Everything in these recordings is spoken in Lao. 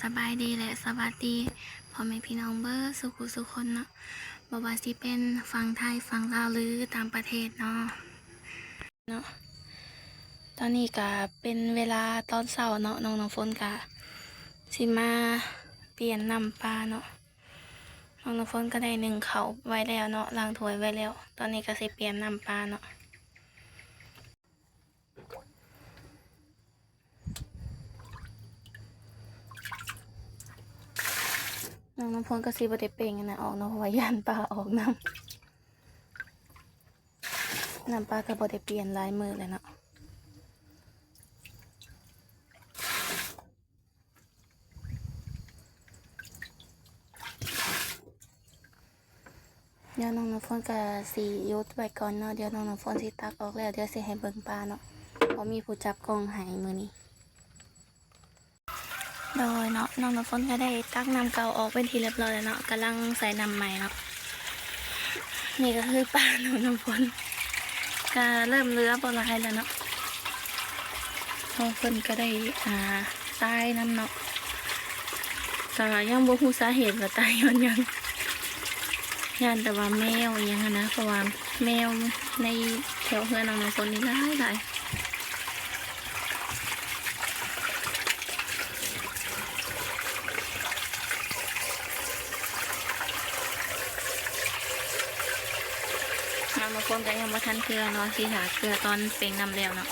ສະບາຍດີ ແລະ ສະຫວັດດີພໍ່ແມ່ພີ່ນ້ອງເບິດສູ່ຜູ້ສູ່ຄົນເນາະ, ບໍ່ວ່າຊິເປັນຝັ່ງໄທ, ຝັ່ງລາວ ຫຼື ຕ່າງປະເທດເນາະ. ເນາະ ຕອນນີ້ກະເປັນເວລາຕອນເຊົ້າເນາະ, ນ້ອງນ້ຳຝົນກະຊິມາປ່ຽນນ້ຳປາເນາະ. ນ້ອງນ້ຳຝົນກະໄດ້ໜຶ້ງເຂົ້າໄວ້ແລ້ວເນາະ, ລ້າງຖ້ວຍໄວ້ແລ້ວ, ຕອນນີ້ກະຊິປ່ຽນນ້ຳປາເນາະ. ນ້ອງນ້ຳຝົນກະຊິບໍ່ໄດ້ເປັ່ງອັນນັ້ນອອກເນາະ, ເພາະວ່າຢ້ານປາອອກນ້ຳ. ນ້ຳປາກະບໍ່ໄດ້ປ່ຽນຫຼາຍມື້ແລ້ວເນາະ. ດຽວນ້ອງນ້ຳຝົນກະຊິຢຸດໄວ້ກ່ອນເນາະ, ດຽວນ້ອງນ້ຳຝົນຊິຕັກອອກແລ້ວ ດຽວຊິໃຫ້ເບິ່ງປາເນາະ, ບໍ່ມີຜູ້ຈັບກ້ອງໃຫ້ມື້ນີ້. ໂດຍເນາະ, ນ້ອງນ້ຳຝົນກະໄດ້ຕັກນ້ຳເກົ່າອອກເປັນທີ່ຮຽບຮ້ອຍແລ້ວເນາະ, ກຳລັງໃສ່ນ້ຳໃໝ່ເນາະ. ນີ້ກະຄືປານ້ອງນ້ຳຝົນ ກະເລີ່ມເຫຼືອບໍ່ຫຼາຍແລ້ວເນາະ, ເພາະເພິ່ນກະໄດ້ ອາ ຕາຍນຳເນາະ, ກະຍັງບໍ່ຮູ້ສາເຫດວ່າຕາຍຍ້ອນຫຍັງ, ຢ້ານແຕ່ວ່າແມວອີ່ຫຍັງຫັ້ນນະ, ເພາະວ່າແມວໃນແຖວເຮືອນນ້ອງນ້ຳຝົນນີ້ຫຼາຍໆ. ນ້ອງນ້ຳຝົນກະຍັງບໍ່ທັນເກືອເນາະ, ຊິຖ້າເກືອຕອນເປັ່ງນ້ຳແລ້ວເນາະ.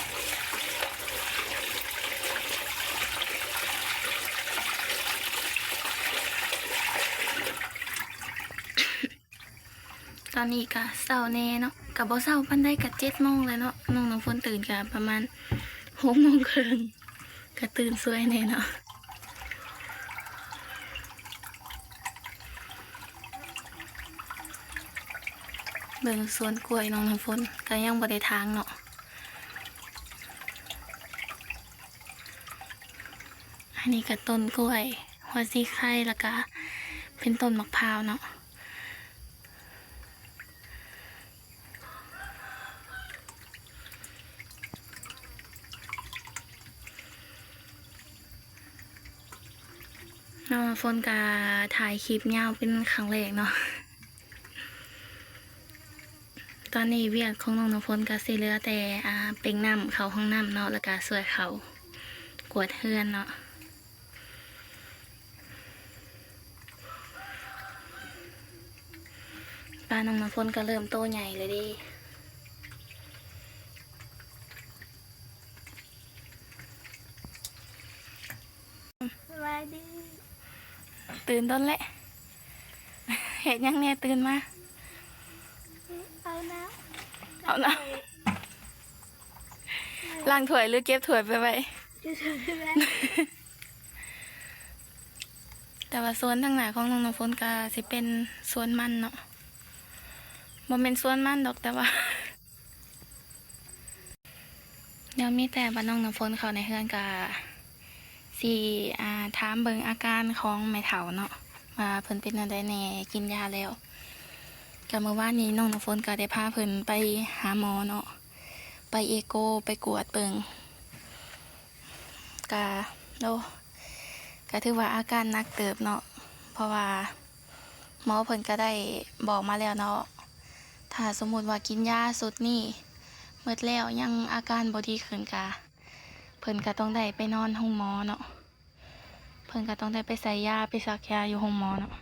ຕອນນີ້ກະເຊົ້າແດ່ເນາະ, ກະບໍ່ເຊົ້າປານໃດ, ກະເຈັດໂມງແລ້ວເນາະ, ນ້ອງນ້ຳຝົນຕື່ນກະປະມານຫົກໂມງເຄິ່ງ, ກະຕື່ນສວຍແດ່ເນາະ. ເບິ່ງສວນກ້ວຍນ້ອງນ້ຳຝົນ ກະຍັງບໍ່ໄດ້ຖາງເນາະ. ອັນນີ້ກະຕົ້ນກ້ວຍ ຫົວສີໄຄ ແລ້ວກະເປັນຕົ້ນໝາກພ້າວເນາະ. ນ້ອງນ້ຳຝົນກະຖ່າຍຄລິບຍາວເປັນຄັ້ງແລກເນາະ. ຕອນນີ້ວຽກຂອງນ້ອງນ້ຳຝົນກະຊິເຫຼືອແຕ່ ອາ ເປັ່ງນ້ຳເຂົ້າຫ້ອງນ້ຳເນາະ, ແລ້ວກະຊ່ວຍເຂົາກວາດເຮືອນເນາະ. ປານ້ອງນ້ຳຝົນກະເລີ່ມໂຕໃຫຍ່ແລ້ວເດ້. ສະບາຍດີ. ຕື່ນດົນແລ້ວ. ເຮັດຫຍັງແດ່ຕື່ນມາ? ເອົານ້ຳ ເອົານ້ຳ ລ້າງຖ້ວຍ ຫຼື ເກັບຖ້ວຍໄປໄວ້? ເກັບຖ້ວຍໄປໄວ້. ແຕ່ວ່າສວນທາງໜ້າຂອງນ້ອງນ້ຳຝົນກະຊິເປັນສວນມັນເນາະ, ບໍ່ແມ່ນສວນມັນດອກ ແຕ່ວ່າ ຍັງມີແຕ່ວ່ານ້ອງນ້ຳຝົນເຂົ້າໃນເຮືອນກະຊິ ອາ ຖາມເບິ່ງອາການຂອງແມ່ເຖົ້າເນາະ ວ່າເພິ່ນເປັນແນວໃດແດ່ ກິນຢາແລ້ວ. ກະມື້ວານນີ້ນ້ອງນ້ຳຝົນກະໄດ້ພາເພິ່ນໄປຫາໝໍເນາະ, ໄປເອໂກ ໄປກວດເບິ່ງ. ກະ ໂອ້ ກະຖືວ່າອາການໜັກເຕີບເນາະ ເພາະວ່າໝໍເພິ່ນກະໄດ້ບອກມາແລ້ວເນາະ, ຖ້າສົມມຸດວ່າກິນຢາຊຸດນີ້ໝົດແລ້ວ ຍັງອາການບໍ່ດີຂຶ້ນ ກະເພິ່ນກະຕ້ອງໄດ້ໄປນອນໂຮງໝໍເນາະ, ເພິ່ນກະຕ້ອງໄດ້ໄປໃສ່ຢາ ໄປສັກຢາຢູ່ໂຮງໝໍເນາະ.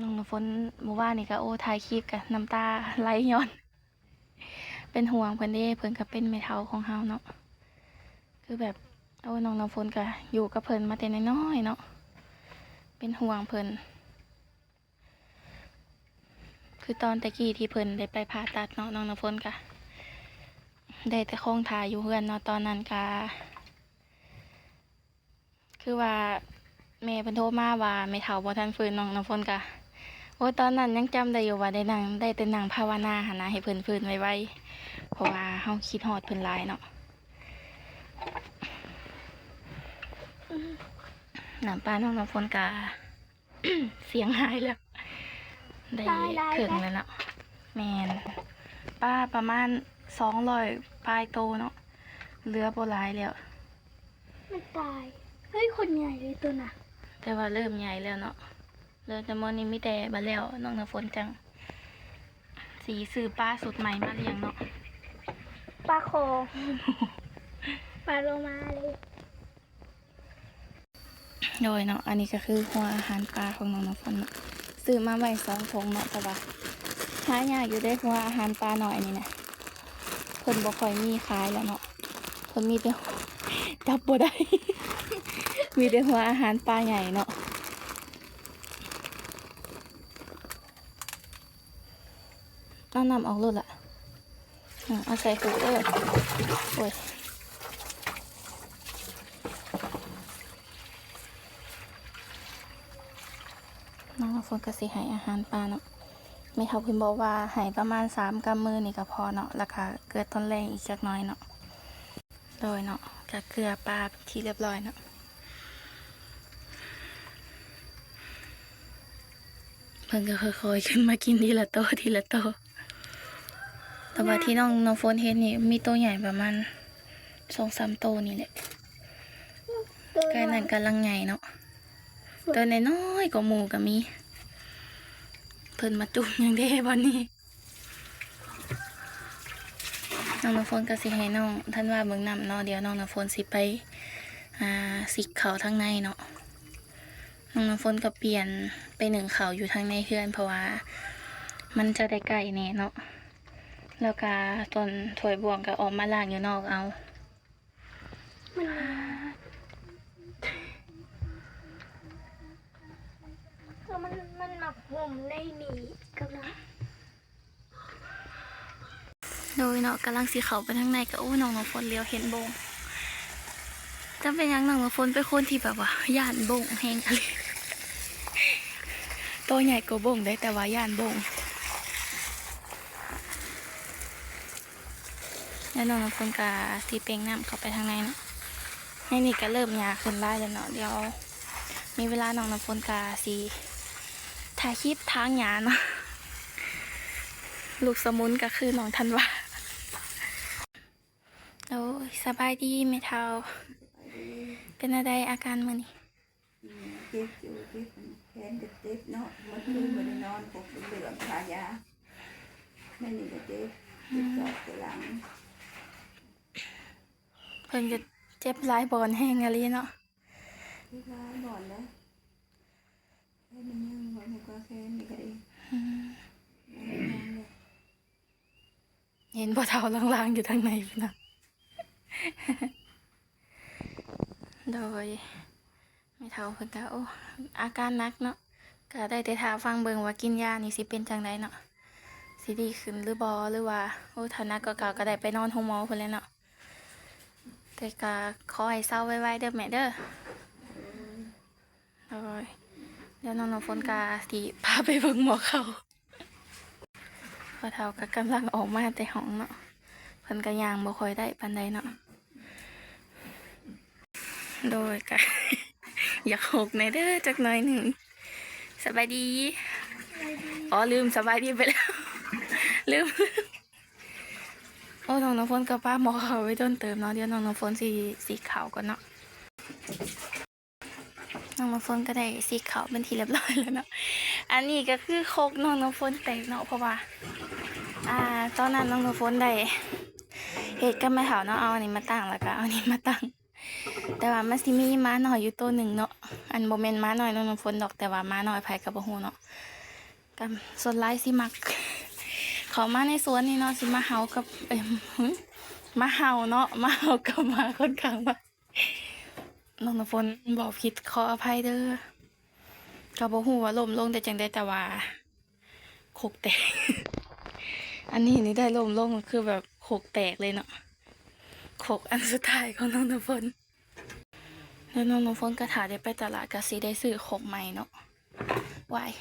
ນ້ອງນ້ຳຝົນມື້ວານນີ້ກະ ໂອ້ ຖ່າຍຄລິບກະນ້ຳຕາໄຫຼຍ້ອນ ເປັນຫ່ວງເພິ່ນເດ້, ເພິ່ນກະເປັນແມ່ເຖົ້າຂອງເຮົາເນາະ. ຄືແບບ ໂອ້ ນ້ອງນ້ຳຝົນກະຢູ່ກັບເພິ່ນມາແຕ່ນ້ອຍໆເນາະ, ເປັນຫ່ວງເພິ່ນ. ຄືຕອນແຕ່ກີ້ທີ່ເພິ່ນໄດ້ໄປຜ່າຕັດເນາະ, ນ້ອງນ້ຳຝົນກະໄດ້ແຕ່ຄອງຖ້າຢູ່ເຮືອນເນາະ, ຕອນນັ້ນກະ ຄືວ່າແມ່ເພິ່ນໂທມາວ່າແມ່ເຖົ້າບໍ່ທັນຟື້ນ, ນ້ອງນ້ຳຝົນກະ ໂອ້ຍ ຕອນນັ້ນຍັງຈຳໄດ້ຢູ່ວ່າໄດ້ນັ່ງ ໄດ້ແຕ່ນັ່ງພາວະນາຫັ້ນນະ ໃຫ້ເພິ່ນຟື້ນໄວໆ ເພາະວ່າເຮົາຄິດຮອດເພິ່ນຫຼາຍເນາະ. ນ້ຳປານ້ອງນ້ຳຝົນກະ ສຽງຫາຍແລ້ວ ໄດ້ເຄິ່ງແລ້ວເນາະ. ແມ່ນ ປາປະມານສອງຮ້ອຍປາຍໂຕເນາະ, ເຫຼືອບໍ່ຫຼາຍແລ້ວ. ມັນຕາຍ ເຮີ້ຍ ຄົນໃຫຍ່ເລີຍໂຕນະ ແຕ່ວ່າເລີ່ມໃຫຍ່ແລ້ວເນາະ. ເລີ່ມຈະມື້ນີ້ມີແຕ່ບາດແລ້ວ ນ້ອງນ້ຳຝົນຈັ່ງຊິຊື້ປາຊຸດໃໝ່ມາລ້ຽງເນາະ. ປາຄໍ ປາໂລມາເລີຍ. ໂດຍເນາະ ອັນນີ້ກໍຄືຫົວອາຫານປາຂອງນ້ອງນ້ຳຝົນເນາະ ຊື້ມາໄວ້ສອງຖົງເນາະ ເພາະວ່າຫາຍາກຢູ່ເດ້ ຫົວອາຫານປານ້ອຍນີ້ນະ ເພິ່ນບໍ່ຄ່ອຍມີຂາຍແລ້ວເນາະ ເພິ່ນມີແຕ່ ຈັບບໍ່ໄດ້ ມີແຕ່ຫົວອາຫານປາໃຫຍ່ເນາະ. ເອົານ້ຳອອກໂລດລະ ອາ ເອົາໃສ່ຄຸກເດີ. ໂອ້ຍ ນ້ອງນ້ຳຝົນກໍຊິໃຫ້ອາຫານປາເນາະ ແມ່ເຖົ້າເພິ່ນບອກວ່າໃຫ້ປະມານສາມກຳມືນີ້ກໍພໍເນາະ ແລ້ວກໍເກືອຕອນແລງອີກຈັກໜ້ອຍເນາະ. ໂດຍເນາະ ກະເກືອປາເປັນທີ່ຮຽບຮ້ອຍເນາະ. ເພິ່ນກໍຄ່ອຍໆຂຶ້ນມາກິນທີລະໂຕ ທີລະໂຕ. ແຕ່ວ່າທີ່ນ້ອງນ້ຳຝົນເຫັນນີ້ມີໂຕໃຫຍ່ປະມານສອງສາມໂຕນີ້ແຫຼະ. ໂຕ ໃກ້ນັ້ນກຳລັງໃຫຍ່ເນາະ. ໂຕນ້ອຍໆກວ່າໝູ່ກໍມີ. ເພິ່ນມາຈຸກຫຍັງເດ້ບ່ອນນີ້? ນ້ອງນ້ຳຝົນກໍຊິໃຫ້ນ້ອງທັນວາເບິ່ງນ້ຳເນາະ. ດຽວນ້ອງນ້ຳຝົນຊິໄປ ອ່າ ສິກເຂົ້າທາງໃນເນາະ. ນ້ອງນ້ຳຝົນກໍປ່ຽນໄປໜຶ້ງເຂົ້າຢູ່ທາງໃນເຮືອນ ເພາະວ່າມັນຈະໄດ້ໃກ້ແດ່ເນາະ. ແລ້ວກໍຕອນຖ້ວຍບ່ວງກໍອອກມາລ້າງຢູ່ນອກເອົາ. ມັນ ເອີ ມັນ ມັນໝາກຫົ່ມໃນນີ້ກັບນະ. ໂດຍເນາະ ກຳລັງຊິເຂົ້າໄປທາງໃນ ກໍ ໂອ້ ນ້ອງນ້ຳຝົນຫຼຽວເຫັນບົ້ງ. ຈັກເປັນຫຍັງ ນ້ອງນ້ຳຝົນເປັນຄົນທີ່ແບບວ່າຢ້ານບົ້ງແຮງອີ່ຫຼີ. ໂຕໃຫຍ່ກວ່າບົ້ງເດ້ ແຕ່ວ່າຢ້ານບົ້ງ. ແລ້ວນ້ອງນ້ຳຝົນກະຊິເປ່ງນ້ຳເຂົ້າໄປທາງໃນເນາະ. ໃນນີ້ກະເລີ່ມຫຍ້າຂຶ້ນຫຼາຍແລ້ວເນາະ. ດຽວມີເວລານ້ອງນ້ຳຝົນກະຊິຖ່າຍຄລິບຖາງຫຍ້າເນາະ. ລູກສະໝຸນກະຄືນ້ອງທັນວາ. ໂອ້ຍ ສະບາຍດີແມ່ເຖົ້າ. ເປັນແນວໃດອາການມື້ນີ້? ອືມ ເຈັບຢູ່ ເຈັບ ແຂນກໍເຈັບເນາະ ເມື່ອຄືນບໍ່ໄດ້ນອນ ພວກເລື່ອງທາຢາ ແມ່ນນີ້ກໍເຈັບ ເຈັບສອກແຕ່ຫຼັງ. ເພິ່ນກໍເຈັບຫຼາຍບ່ອນແຮງອີ່ຫຼີເນາະ. ເຈັບຫຼາຍບ່ອນເດ້ ແຂນມັນຍັງບໍ່ ແລ້ວກໍແຂນນີ້ກໍດີ. ອືມ ຍັງເລີຍ. ເຫັນພໍ່ເຖົ້າລ່າງໆຢູ່ທາງໃນພຸ້ນນະ. ໂດຍ ແມ່ເຖົ້າເພິ່ນກໍ ໂອ້ ອາການໜັກເນາະ. ກໍໄດ້ແຕ່ຖ້າຟັງເບິ່ງວ່າກິນຢານີ້ຊິເປັນຈັ່ງໃດເນາະ ຊິດີຂຶ້ນຫຼືບໍ່ ຫຼືວ່າ ໂອ້ ຖ້າໜັກກວ່າເກົ່າກໍໄດ້ໄປນອນໂຮງໝໍພຸ້ນແຫຼະເນາະ. ແຕ່ກໍຂໍໃຫ້ເຊົາໄວໆເດີແມ່ເດີ. ໂດຍ ດຽວນ້ອງນ້ຳຝົນກໍຊິພາໄປເບິ່ງໝໍເຂົ້າ. ພໍ່ເຖົ້າກໍກຳລັງອອກມາແຕ່ຫ້ອງເນາະ ເພິ່ນກໍຍ່າງບໍ່ຄ່ອຍໄດ້ປານໃດເນາະ. ໂດຍ ກໍຢາກຫົກແດ່ເດີຈັກໜ້ອຍໜຶ່ງ. ສະບາຍດີ. ສະບາຍດີ. ອໍ ລືມສະບາຍດີໄປແລ້ວ ລືມ. ໂອ້ ນ້ອງນ້ຳຝົນກໍປາໝໍເຂົ້າໄວ້ດົນເຕີບເນາະ. ດຽວນ້ອງນ້ຳຝົນຊິ ຊິເຂົ້າກ່ອນເນາະ. ນ້ອງນ້ຳຝົນກໍໄດ້ສິກເຂົ້າເປັນທີ່ຮຽບຮ້ອຍແລ້ວເນາະ. ອັນນີ້ກໍຄືຄົກນ້ອງນ້ຳຝົນແຕກເນາະ ເພາະວ່າ ອ່າ ຕອນນັ້ນນ້ອງນ້ຳຝົນໄດ້ເຮັດກັບແມ່ເຖົ້າເນາະ ເອົາອັນນີ້ມາຕັ້ງ ແລ້ວກໍເອົາອັນນີ້ມາຕັ້ງ ແຕ່ວ່າມັນຊິມີໝານ້ອຍຢູ່ໂຕໜຶ່ງເນາະ ອັນ ບໍ່ແມ່ນໝານ້ອຍນ້ອງນ້ຳຝົນດອກ ແຕ່ວ່າໝານ້ອຍໃຜກໍບໍ່ຮູ້ເນາະ ກໍສ່ວນຫຼາຍຊິມັກເຂົ້າມາໃນສວນນີ້ເນາະ ຊິມາເຫົ່າກັບ ເອີ ມາເຫົ່າເນາະ ມາເຫົ່າກັບໝາຂ້ອນຂ້າງບ້ານ. ນ້ອງນ້ຳຝົນເວົ້າຜິດ ຂໍອະໄພເດີ ກໍບໍ່ຮູ້ວ່າລົ້ມລົງໄດ້ຈັ່ງໃດ ແຕ່ວ່າຄົກແຕກ ອັນນີ້ນີ້ໄດ້ລົ້ມລົງ ຄືແບບຄົກແຕກເລີຍເນາະ ຄົກອັນສຸດທ້າຍຂອງນ້ອງນ້ຳຝົນ. ແລ້ວນ້ອງນ້ຳຝົນກໍຖ້າໄດ້ໄປຕະຫຼາດ ກໍຊິໄດ້ຊື້ຄົກໃໝ່ເນາະ ວ້າຍ.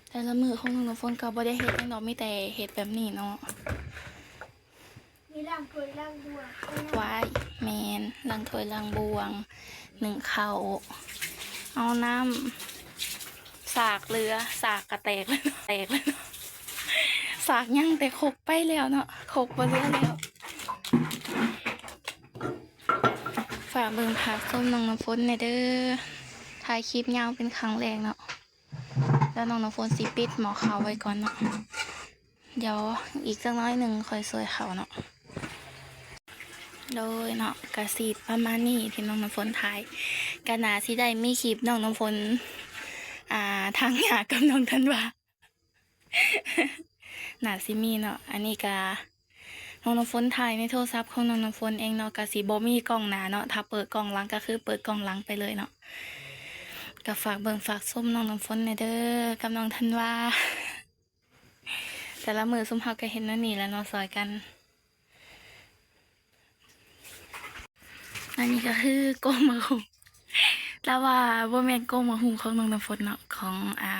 ແຕ່ລະມື້ຂອງນ້ອງນ້ຳຝົນກໍບໍ່ໄດ້ເຮັດຫຍັງດອກ ມີແຕ່ເຮັດແບບນີ້ເນາະ ມີລ້າງຖ້ວຍລ້າງບ່ວງ ວ້າຍ ແມ່ນ ລ້າງຖ້ວຍລ້າງບ່ວງ ໜຶ້ງເຂົ້າ ເອົານ້ຳສາກເຫຼືອ ສາກກະແຕກແລ້ວເນາະ ແຕກແລ້ວເນາະ ສາກຍັງ ແຕ່ຄົກໄປແລ້ວເນາະ ຄົກບໍ່ເຫຼືອແລ້ວ. ຝາກເບິ່ງຝາກຊົມນ້ອງນ້ຳຝົນແດ່ເດີ. ຖ່າຍຄລິບຍາວເປັນຄັ້ງແລກເນາະ. ແລ້ວນ້ອງນ້ຳຝົນຊິປິດໝໍ້ເຂົ້າໄວ້ກ່ອນເນາະ. ດຽວອີກຈັກໜ້ອຍໜຶ່ງຄ່ອຍຊ່ວຍເຂົ້າເນາະ. ໂດຍເນາະ ກະຊິປະມານນີ້ທີ່ນ້ອງນ້ຳຝົນຖ່າຍ. ກະໜ້າຊິໄດ້ມີຄລິບນ້ອງນ້ຳຝົນ ອ່າ ຖາງຫຍ້າກັບນ້ອງທັນວາ. ໜ້າຊິມີເນາະ. ອັນນີ້ກະນ້ອງນ້ຳຝົນຖ່າຍໃນໂທລະສັບຂອງນ້ອງນ້ຳຝົນເອງເນາະ. ກະຊິບໍ່ມີກ້ອງໜ້າເນາະ. ຖ້າເປີດກ້ອງຫຼັງກະຄືເປີດກ້ອງຫຼັງໄປເລີຍເນາະ. ກະຝາກເບິ່ງຝາກຊົມນ້ອງນ້ຳຝົນແດ່ເດີ ກັບນ້ອງທັນວາ. ແຕ່ລະມື້ຊຸມເຮົາກະເຮັດແນວນີ້ແຫຼະເນາະ ຊ່ອຍກັນ. ອັນນີ້ກະຄືກົກໝາກຫຸ່ງ ແຕ່ວ່າບໍ່ແມ່ນກົກໝາກຫຸ່ງຂອງນ້ອງນ້ຳຝົນເນາະ ຂອງ ອ່າ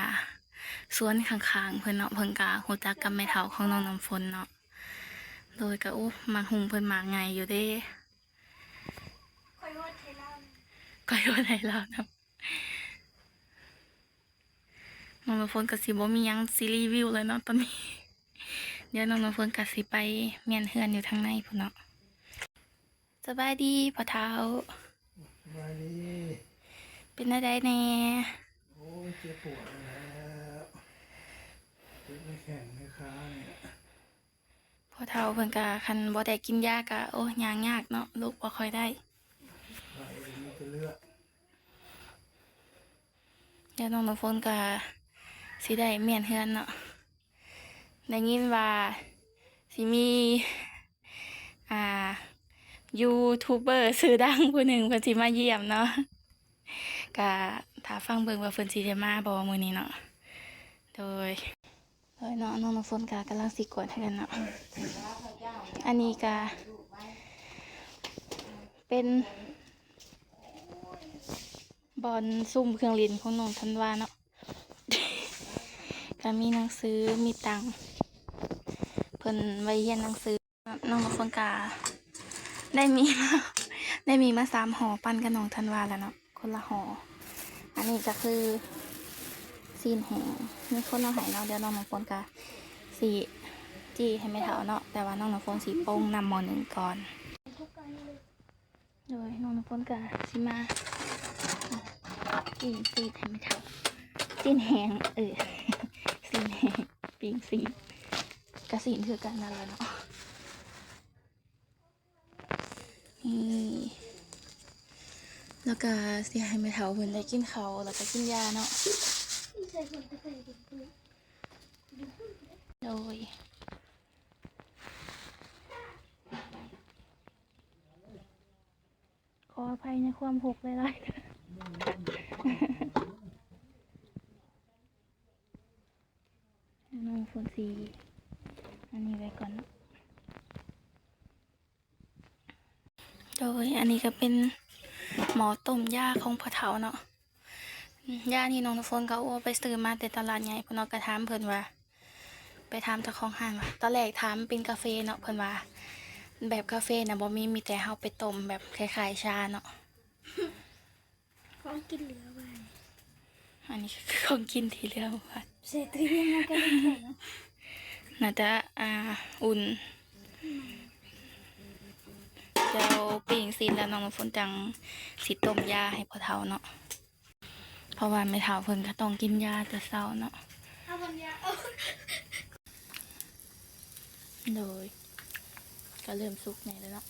ສວນຂ້າງໆເພິ່ນເນາະ. ເພິ່ນກະຮູ້ຈັກກັບແມ່ເຖົ້າຂອງນ້ອງນ້ຳຝົນເນາະ. ໂດຍກະ ໂອ້ ໝາກຫຸ່ງເພິ່ນໝາກໃຫຍ່ຢູ່ເດ້. ຂ້ອຍໂຫດໃຫ້ລາວ ຂ້ອຍໂຫດໃຫ້ລາວນຳ. ນ້ອງນ້ຳຝົນກະຊິບໍ່ມີຫຍັງຊິຣີວິວແລ້ວເນາະຕອນນີ້. ດຽວນ້ອງນ້ຳຝົນກະຊິໄປມ້ຽນເຮືອນຢູ່ທາງໃນພຸ້ນເນາະ. ສະບາຍດີພໍ່ເຖົ້າ. ສະບາຍດີ. ເປັນແນວໃດແດ່? ໂອ້ຍ ເຈັບປວດນີ້ແຫຼະ ເຈັບໃນແຂ້ງໃນຂານີ້ແຫຼະ. ພໍ່ເຖົ້າເພິ່ນກະ ຄັນບໍ່ໄດ້ກິນຢາກະ ໂອ້ ຍ່າງຍາກເນາະ ລຸກບໍ່ຄ່ອຍໄດ້. ໄດ້ ມີແຕ່ເລືອດ. ແລ້ວນ້ອງນ້ຳຝົນກະຊິໄດ້ມ້ຽນເຮືອນເນາະ. ໄດ້ຍິນວ່າຊິມີ ອ່າ ຢູທູບເບີຊື່ດັງຜູ້ໜຶ່ງເພິ່ນຊິມາຢ້ຽມເນາະ. ກະຖ້າຟັງເບິ່ງວ່າເພິ່ນຊິໄດ້ມາບໍ່ມື້ນີ້ເນາະ. ໂດຍ ໂດຍເນາະ ນ້ອງນ້ຳຝົນກະກຳລັງຊິກວາດເຮືອນເນາະ. ອັນນີ້ກະເປັນບ່ອນຊຸມເຄື່ອງຫຼິ້ນຂອງນ້ອງທັນວາເນາະ. ກະມີໜັງສື ມີຕັ່ງ ເພິ່ນໄວ້ຮຽນໜັງສື. ນ້ອງນ້ຳຝົນກະໄດ້ມີມາ ໄດ້ມີມາສາມຫໍ່ ປັ່ນກັບນ້ອງທັນວາແລ້ວເນາະ ຄົນລະຫໍ່. ອັນນີ້ກະຄືຊີ້ນແຫ້ງ ມີຄົນເອົາໃຫ້ເນາະ. ດຽວນ້ອງນ້ຳຝົນກະຊິຈີ່ໃຫ້ແມ່ເຖົ້າເນາະ ແຕ່ວ່ານ້ອງນ້ຳຝົນຊິປົງນ້ຳໝໍ້ໜຶ່ງກ່ອນ. ໂດຍ ນ້ອງນ້ຳຝົນກະຊິມາປີ້ງຊີ້ນໃຫ້ແມ່ເຖົ້າ. ຊີ້ນແຫ້ງ ເອີ ຊີ້ນແຫ້ງ ປີ້ງຊີ້ນ ກະຊີ້ນຄືກັນນັ້ນແຫຼະເນາະ. ນີ້ ແລ້ວກະຊິໃຫ້ແມ່ເຖົ້າເພິ່ນໄດ້ກິນເຂົ້າ ແລ້ວກະກິນຢາເນາະ. ໂດຍ ຂໍອະໄພໃນຄວາມຫົກຫຼາຍໆ. ນ້ອງຝົນຊິອັນນີ້ໄວ້ກ່ອນເນາະ. ໂດຍ ອັນນີ້ກະເປັນໝໍ້ຕົ້ມຢາຂອງພໍ່ເຖົ້າເນາະ. ຢານີ້ນ້ອງນ້ຳຝົນກະ ໂອ້ ໄປຊື້ມາແຕ່ຕະຫຼາດໃຫຍ່ພຸ້ນເນາະ. ກະຖາມເພິ່ນວ່າ ໄປຖາມເຈົ້າຂອງຮ້ານວ່າ ຕອນແລກຖາມເປັນກາເຟເນາະ ເພິ່ນວ່າແບບກາເຟນະບໍ່ມີ ມີແຕ່ເຮົາໄປຕົ້ມແບບຄ້າຍໆຊາເນາະ. ຂອງກິນເຫຼືອໄວ້ ອັນນີ້ຄືຂອງກິນທີ່ເຫຼືອໄວ້ ໃສ່ຕູ້ເຢັນມັນກະໄດ້ແຂງ ໜ້າຈະ ອ່າ ອຸ່ນ. ດຽວປີ້ງຊີ້ນແລ້ວ ນ້ອງນ້ຳຝົນຈັ່ງຊິຕົ້ມຢາໃຫ້ພໍ່ເຖົ້າເນາະ. ເພາະວ່າແມ່ເຖົ້າເພິ່ນກະຕ້ອງກິນຢາແຕ່ເຊົ້າເນາະ. ໂດຍ ກະເລີ່ມສຸກແດ່ແລ້ວເນາະ.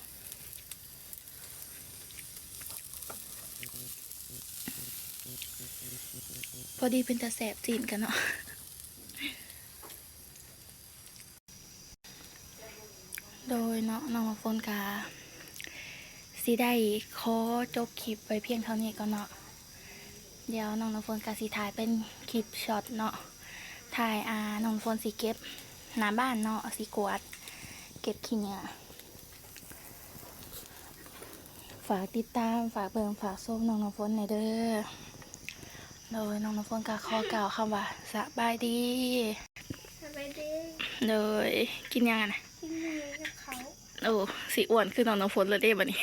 ພໍດີເປັນຕາແຊບຊີ້ນກັນເນາະ. ໂດຍເນາະ ນ້ອງນ້ຳຝົນກະຊິໄດ້ຂໍຈົບຄລິບໄວ້ພຽງເທົ່ານີ້ກ່ອນເນາະ. ດຽວນ້ອງນ້ຳຝົນກະຊິຖ່າຍເປັນຄລິບຊັອດເນາະ ຖ່າຍ ອ່າ ນ້ອງຝົນຊິເກັບໜ້າບ້ານເນາະ ຊິກວາດເກັບຂີ້ເຫຍື້ອ. ຝາກຕິດຕາມ ຝາກເບິ່ງ ຝາກຊົມນ້ອງນ້ຳຝົນແດ່ເດີ. ໂດຍ ນ້ອງນ້ຳຝົນກະຂໍກ່າວຄຳວ່າ ສະບາຍດີ. ສະບາຍດີ. ໂດຍ ກິນຫຍັງຫັ້ນນະ? ກິນໝູກັບເຂົ້າ. ໂອ້ ຊິອ້ວນຄືນ້ອງນ້ຳຝົນແລ້ວເດ້ບາດນີ້.